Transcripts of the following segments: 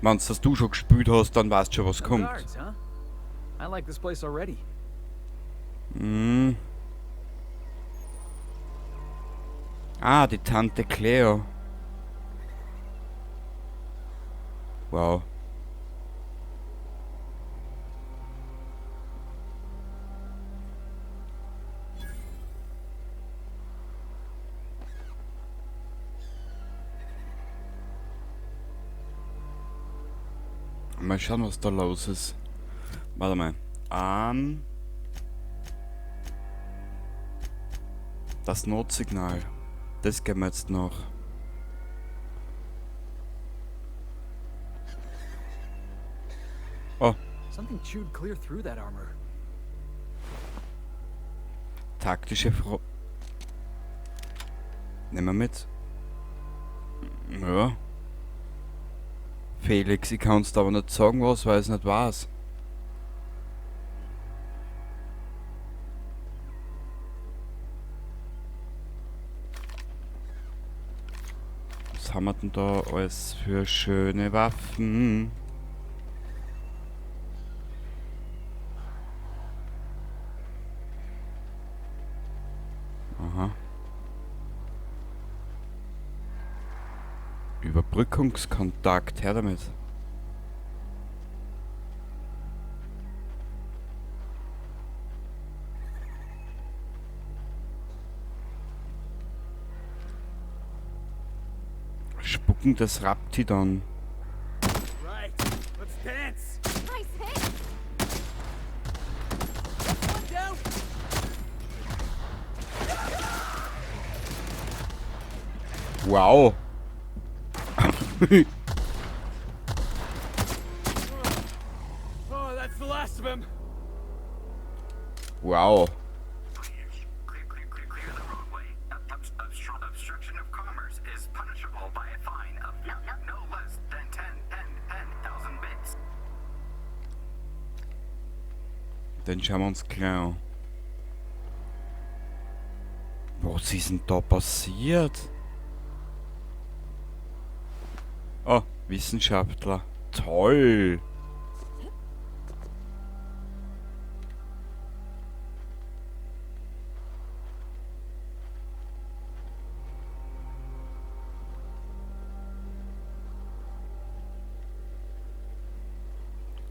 Wenn's das du schon gespielt hast, dann weißt schon, was No kommt. guards, huh? I like this place already. Hm. Ah, die Tante Cleo. Wow. Mal schauen, was da los ist. Warte mal. Das Notsignal. Das geben wir jetzt noch. Oh. Something chewed clear through that armor. Taktische Fro... Nehmen wir mit. Ja. Felix, ich kann's dir aber nicht sagen, was, weil ich's nicht weiß. Was haben wir denn da alles für schöne Waffen? Aha. Überbrückungskontakt, her damit. Spucken des Raptidon. Right, let's dance. Nice hit. One down. Wow. Oh, that's the last of him. Wow. Clear, clear, clear, clear the roadway. Obstruction of commerce is punishable by a fine of no less than 10,000 bits. Den schauen wir uns gleich an. Was ist denn da passiert? Oh, Wissenschaftler. Toll.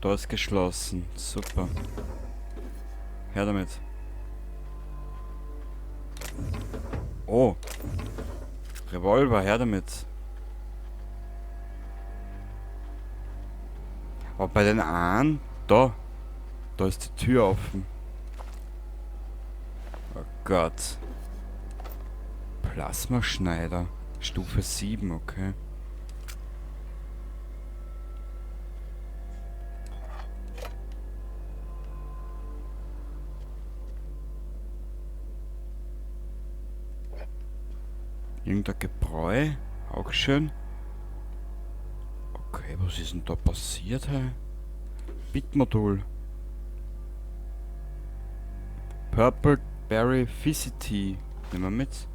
Da ist geschlossen. Super. Her damit. Oh. Revolver, her damit. Aber bei den einen, da. Da ist die Tür offen. Oh Gott. Plasmaschneider. Stufe 7, okay. Irgendein Gebräu, auch schön. Okay, was ist denn da passiert, hä? Bitmodul. Purple Berry Fizzy Tea. Nehmen wir mit.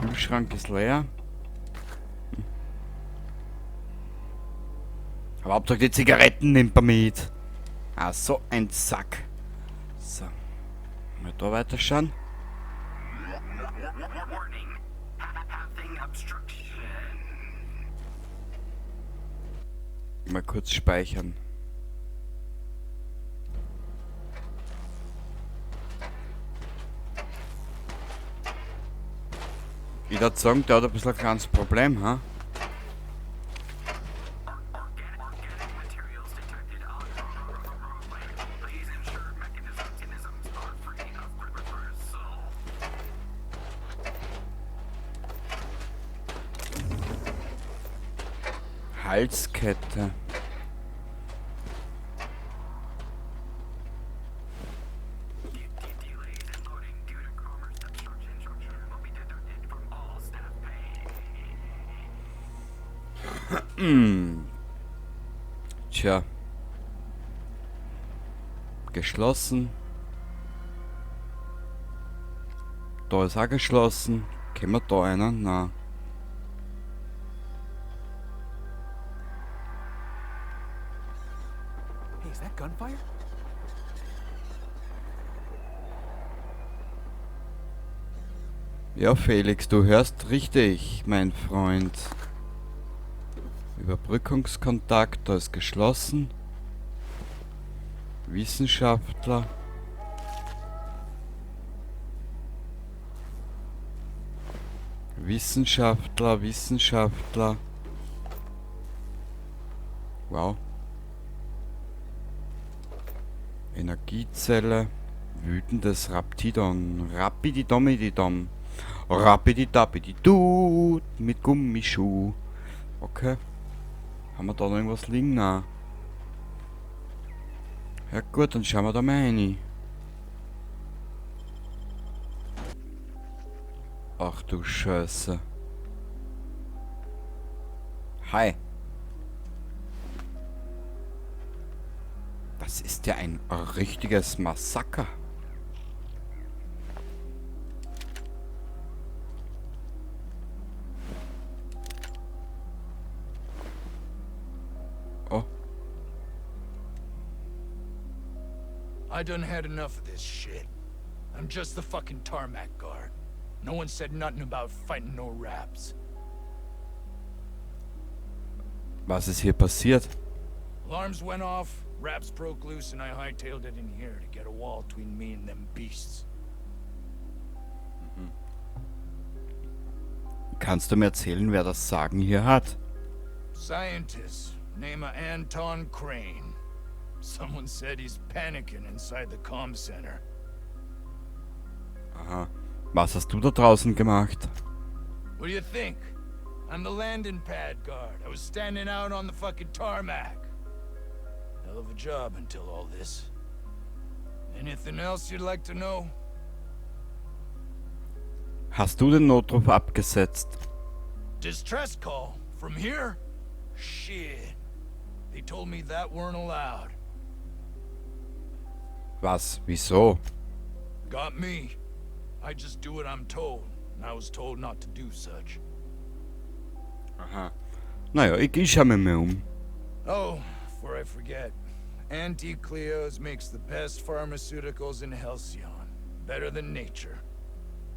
Kühlschrank ist leer. Aber Hauptsache die Zigaretten nimmt man mit. Ah, so ein Sack. So. Mal da weiterschauen. Warning. Pathing obstruction. Mal kurz speichern. Ich würd sagen, der hat ein bisschen ein kleines Problem, ha? Halskette. Tja. Geschlossen. Da ist auch geschlossen. Können wir da einer? Na. Is that gunfire? Ja, Felix, du hörst richtig, mein Freund. Überbrückungskontakt, da ist geschlossen. Wissenschaftler. Wissenschaftler, Wissenschaftler. Wow. Energiezelle. Wütendes Raptidon. Rapididomididom. Rapididapididu. Mit Gummischuh. Okay. Haben wir da noch irgendwas liegen? Nein. Ja gut, dann schauen wir da mal rein. Ach du Scheiße. Hi. Das ist ja ein richtiges Massaker. Oh. I done had enough of this shit. I'm just the fucking tarmac guard. No one said nothing about fighting no raps. Was ist hier passiert? Alarms went off, raps broke loose, and I hightailed it in here to get a wall between me and them beasts. Kannst du mir erzählen, wer das Sagen hier hat? Scientist, name of Anton Crane. Someone said he's panicking inside the comm center. Aha. Was hast du da draußen gemacht? What do you think? I'm the landing pad guard. I was standing out on the fucking tarmac. Hell of a job until all this. Anything else you'd like to know? Hast du den Notruf abgesetzt? Distress call? From here? Shit. They told me that weren't allowed. Was? Wieso? Got me. I just do what I'm told, and I was told not to do such. Aha. Naja, ich schau mich mal um. Oh, before I forget. Auntie Cleo's makes the best pharmaceuticals in Halcyon. Better than nature.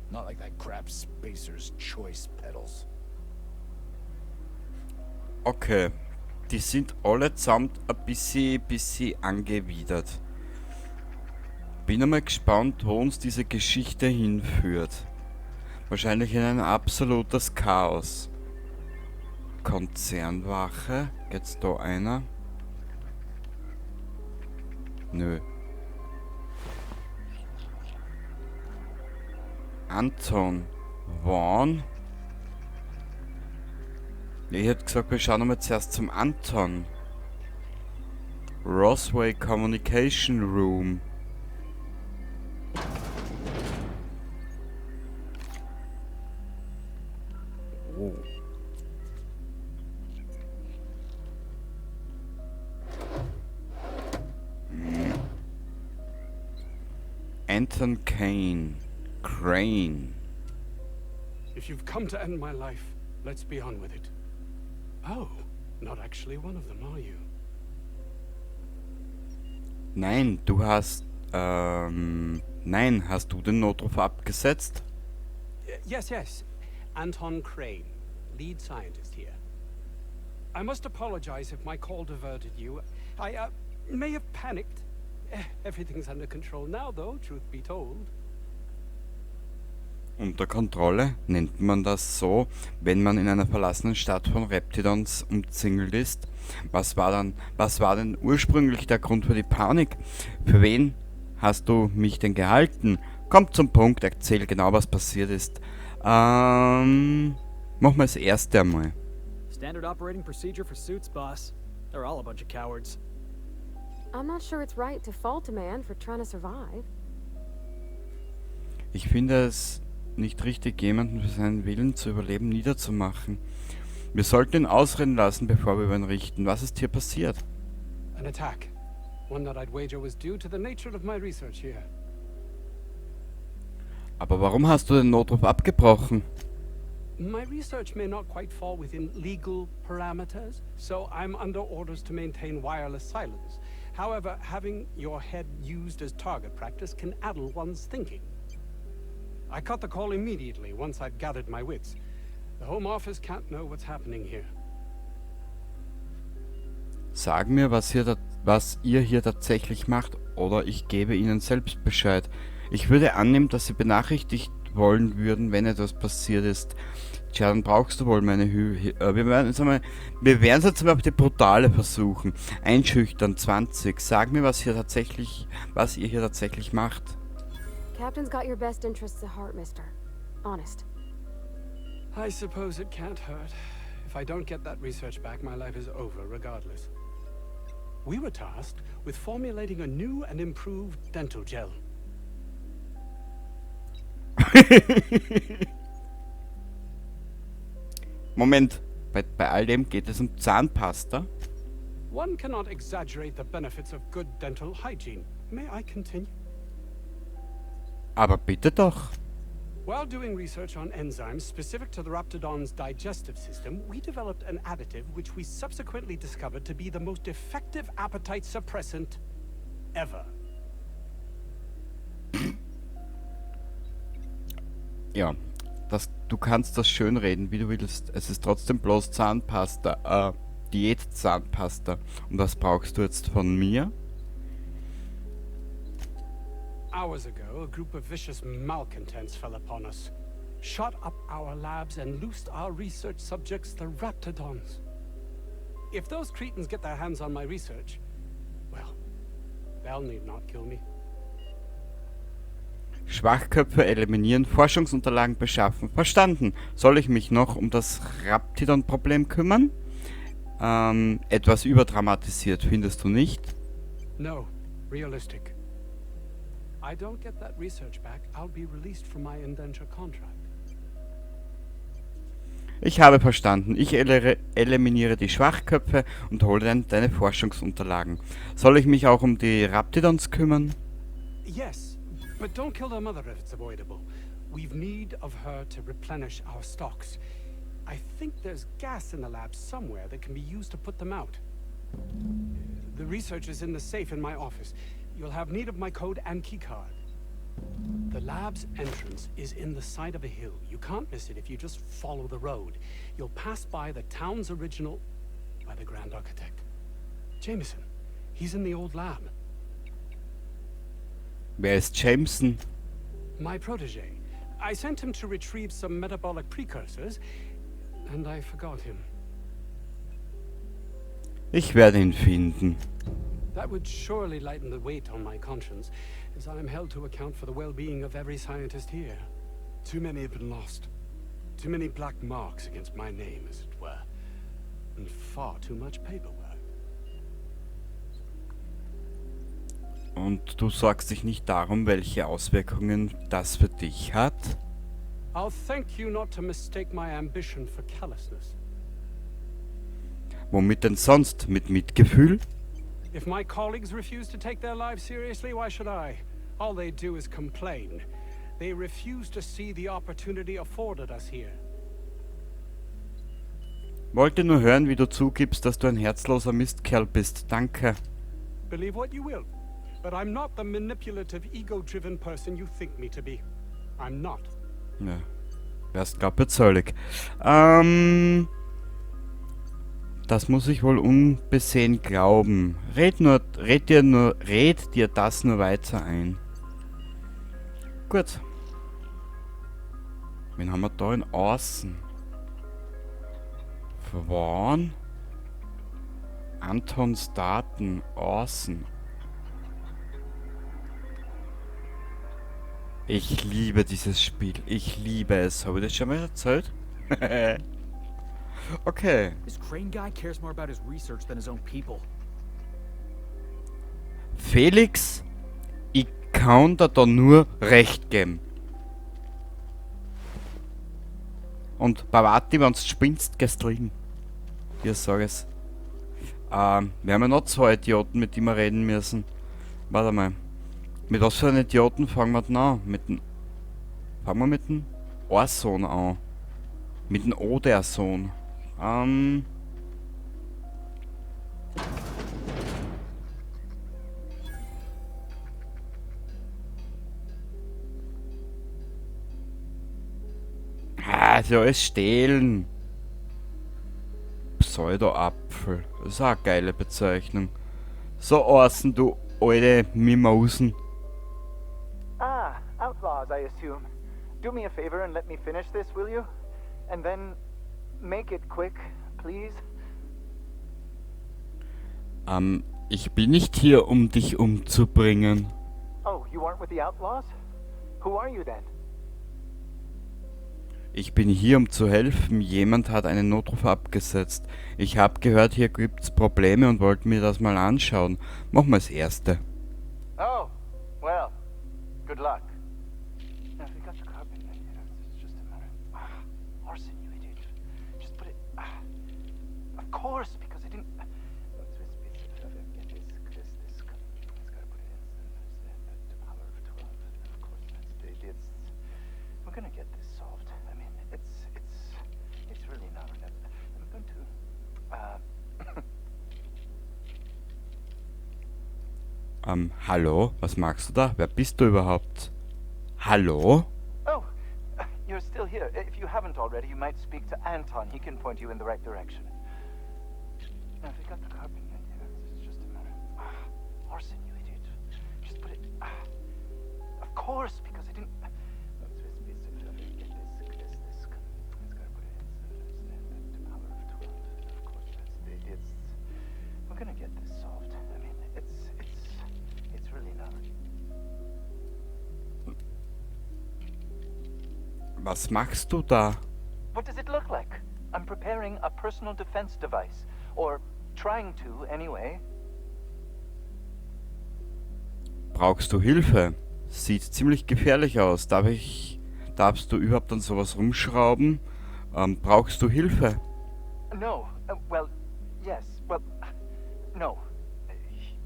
Not like that crap Spacer's Choice peddles. Okay. Die sind allesamt ein bisschen angewidert. Bin einmal gespannt, wo uns diese Geschichte hinführt. Wahrscheinlich in ein absolutes Chaos. Konzernwache? Geht's da einer? Nö. Anton Vaughn? Ich hätte gesagt, wir schauen einmal zuerst zum Anton. Rosway Communication Room. Oh. Anton Kane. Crane. If you've come to end my life, let's be on with it. Oh, not actually one of them, are you? Nein, du hast... nein, hast du den Notruf abgesetzt? Yes, yes. Anton Crane, lead scientist here. I must apologize if my call diverted you. I may have panicked. Everything's under control now, though, truth be told. Unter Kontrolle nennt man das so, wenn man in einer verlassenen Stadt von Raptidons umzingelt ist. Was war denn ursprünglich der Grund für die Panik? Für wen hast du mich denn gehalten? Komm zum Punkt, erzähl genau, was passiert ist. Machen wir das erste einmal. Standard operating procedure for suits, boss. They're all a bunch of cowards. I'm not sure it's right to fault a man for trying to survive. Ich finde es nicht richtig, jemanden für seinen Willen zu überleben niederzumachen. Wir sollten ihn ausreden lassen, bevor wir über ihn richten. Was ist hier passiert? An attack. One that I'd wager was due to the nature of my research here. Aber warum hast du den Notruf abgebrochen? My research may not quite fall within legal parameters, so I'm under orders to maintain wireless silence. However, having your head used as target practice can addle one's thinking. I cut the call immediately once I'd gathered my wits. The Home Office can't know what's happening here. Sag mir, was ihr hier tatsächlich macht, oder ich gebe Ihnen selbst Bescheid. Ich würde annehmen, dass Sie benachrichtigt wollen würden, wenn etwas passiert ist. Tja, dann brauchst du wohl meine Hü... Wir werden es jetzt mal auf die Brutale versuchen. Einschüchtern, 20. Sag mir, was ihr hier tatsächlich macht. Captain's got your best interests at heart, mister. Honest. I suppose it can't hurt. If I don't get that research back, my life is over regardless. We were tasked with formulating a new and improved dental gel. Moment, bei all dem geht es um Zahnpasta? One cannot exaggerate the benefits of good dental hygiene. May I continue? Aber bitte doch. While doing research on enzymes specific to the Raptidon's digestive system, we developed an additive which we subsequently discovered to be the most effective appetite suppressant ever. Ja, du kannst das schönreden, wie du willst. Es ist trotzdem bloß Zahnpasta, Diät-Zahnpasta. Und was brauchst du jetzt von mir? Hours ago, a group of vicious malcontents fell upon us, shot up our labs and loosed our research subjects, the Raptidons. If those cretins get their hands on my research, well, they'll need not kill me. Schwachköpfe eliminieren, Forschungsunterlagen beschaffen. Verstanden. Soll ich mich noch um das Raptidon-Problem kümmern? Etwas überdramatisiert, findest du nicht? No, realistic. I don't get that research back, I'll be released from my indenture contract. Ich habe verstanden. Ich eliminiere die Schwachköpfe und hole dann deine Forschungsunterlagen. Soll ich mich auch um die Raptidons kümmern? Yes, but don't kill their mother if it's avoidable. We've need of her to replenish our stocks. I think there's gas in the lab somewhere that can be used to put them out. The research is in the safe in my office. You'll have need of my code and keycard. The lab's entrance is in the side of a hill. You can't miss it if you just follow the road. You'll pass by the town's original... by the Grand Architect. Jameson. He's in the old lab. Wer ist Jameson? My protege. I sent him to retrieve some metabolic precursors, and I forgot him. Ich werde ihn finden. That would surely lighten the weight on my conscience, as I am held to account for the well-being of every scientist here. Too many have been lost. Too many black marks against my name, as it were. And far too much paperwork. Und du sorgst dich nicht darum, welche Auswirkungen das für dich hat? I'll thank you not to mistake my ambition for callousness. Womit denn sonst? Mit Mitgefühl? If my colleagues refuse to take their lives seriously, why should I? All they do is complain. They refuse to see the opportunity afforded us here. Wollte nur hören, wie du zugibst, dass du ein herzloser Mistkerl bist. Danke. Believe what you will, but I'm not the manipulative, ego-driven person you think me to be. I'm not. Ja, wärst glaub bezöllig. Das muss ich wohl unbesehen glauben. Red dir das nur weiter ein. Gut. Wen haben wir da in Außen? Verwahren? Antons Daten, Außen. Ich liebe dieses Spiel. Ich liebe es. Habe ich das schon mal erzählt? Okay. This Crane guy cares more about his research than his own people. Felix, ich kann dir da nur recht geben. Und Parvati, wenn du spinnst, gehst liegen. Ich sag es. Wir haben ja noch zwei Idioten, mit denen wir reden müssen. Warte mal. Mit was für einem Idioten fangen wir denn an? Fangen wir mit dem Orson an. Mit dem Oderson. Ah, ist ja alles stehlen. Pseudo-Apfel. Das ist auch eine geile Bezeichnung. So, Orson, du alte Mimosen. Ah, outlaws, I assume. Do me a favor and let me finish this, will you? And then make it quick, please. Ich bin nicht hier, um dich umzubringen. Oh, you aren't with the outlaws? Who are you then? Ich bin hier, um zu helfen. Jemand hat einen Notruf abgesetzt. Ich habe gehört, hier gibt's Probleme und wollte mir das mal anschauen. Machen wir das Erste. Oh, well, good luck. Now, if we got the carbon, then it's just a matter. Ah, Orson, you idiot. Just put it. Ah, of course, because I didn't. We're gonna get this solved. I mean, it's really not enough. I'm going to, Hallo? Was machst du da? Wer bist du überhaupt? Hallo? Oh, you're still here. If you haven't already, you might speak to Anton. He can point you in the right direction. Now, if we got the carbon, then it's just a matter. Ah, Orson, you idiot. Just put it. Ah, of course, because I didn't. We're gonna get this solved. I mean, it's really not. Was machst du da? What does it look like? I'm preparing a personal defense device. Or trying to, anyway. Brauchst du Hilfe? Sieht ziemlich gefährlich aus. Darfst du überhaupt an sowas rumschrauben? Brauchst du Hilfe? No. Well, yes. Well, no.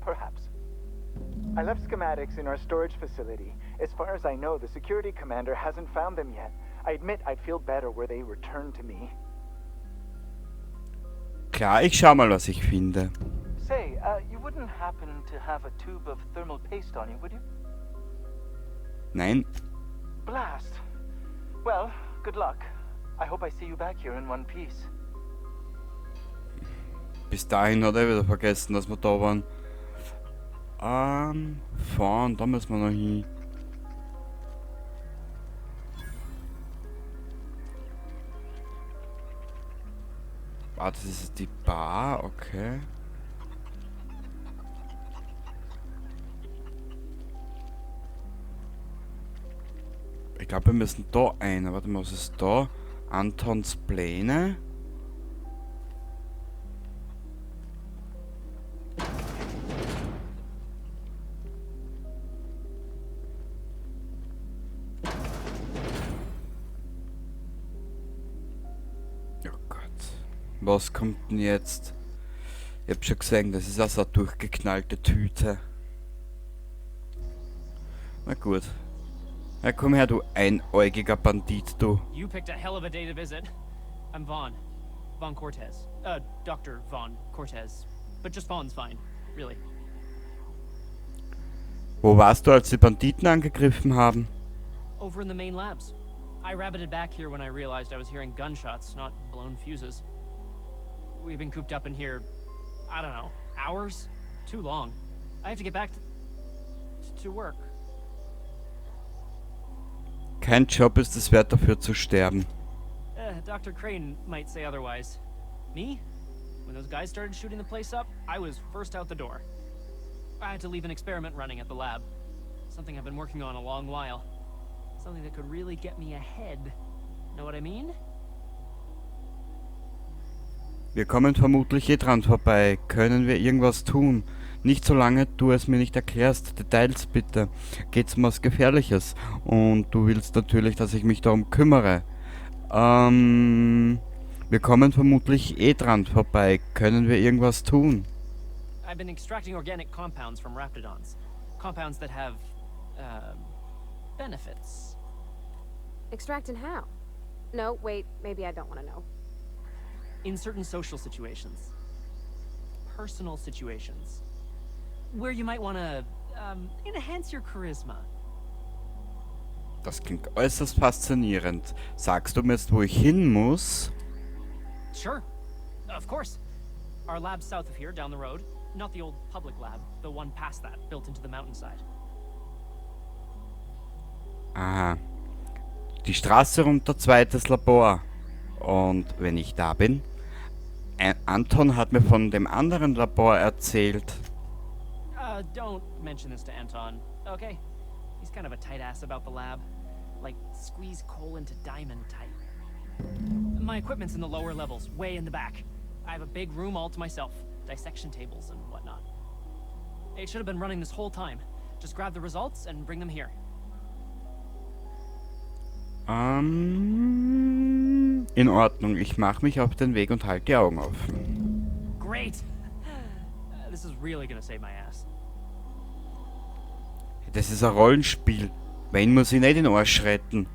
Perhaps. I left schematics in our storage facility. As far as I know, the security commander hasn't found them yet. I admit I'd feel better were they returned to me. Klar, ich schau mal, was ich finde. Say, you wouldn't happen to have a tube of thermal paste on you, would you? Nein. Blast. Well, good luck. I hope I see you back here in one piece. Bis dahin hat er wieder vergessen, dass wir da waren. Fahren, da müssen wir noch hin. Ah, das ist die Bar, okay. Ich glaube, wir müssen da ein. Warte mal, was ist da? Antons Pläne. Oh Gott. Was kommt denn jetzt? Ich hab schon gesehen, das ist auch so eine durchgeknallte Tüte. Na gut. Na komm her, du einäugiger Bandit, du. You picked a hell of a day to visit. I'm Vaughn. Vaughn Cortez. Dr. Vaughn Cortez. But just Vaughn's fine, really. Wo warst du, als die Banditen angegriffen haben? Over in the main labs. I rabbited back here when I realized I was hearing gunshots, not blown fuses. We've been cooped up in here, I don't know, hours? Too long. I have to get back to work. Kein Job ist es wert, dafür zu sterben. Dr. Crane might say otherwise. Me? When those guys started shooting the place up, I was first out the door. I had to leave an experiment running at the lab. Something I've been working on a long while. Something that could really get me ahead. Know what I mean? Wir kommen vermutlich eh dran vorbei. Können wir irgendwas tun? Nicht solange du es mir nicht erklärst. Details bitte. Geht's um was Gefährliches? Und du willst natürlich, dass ich mich darum kümmere. Wir kommen vermutlich eh dran vorbei. Können wir irgendwas tun? I've been extracting organic compounds from raptidons. Compounds that have, benefits. Extracting how? No, wait, maybe I don't want to know. In certain social situations. Personal situations. Where you might want to, enhance your charisma. Das klingt äußerst faszinierend. Sagst du mir jetzt, wo ich hin muss? Sure. Of course. Our lab's south of here, down the road. Not the old public lab, the one past that, built into the mountainside. Aha. Die Straße runter, zweites Labor. Und wenn ich da bin? Anton hat mir von dem anderen Labor erzählt. Don't mention this to Anton, okay? He's kind of a tight ass about the lab. Like, squeeze coal into diamond tight. My equipment's in the lower levels, way in the back. I have a big room all to myself, dissection tables and whatnot. It should have been running this whole time. Just grab the results and bring them here. In Ordnung. Ich mache mich auf den Weg und halte die Augen offen. Great! This is really gonna save my ass. Das ist ein Rollenspiel. Wen muss ich nicht den Arsch retten?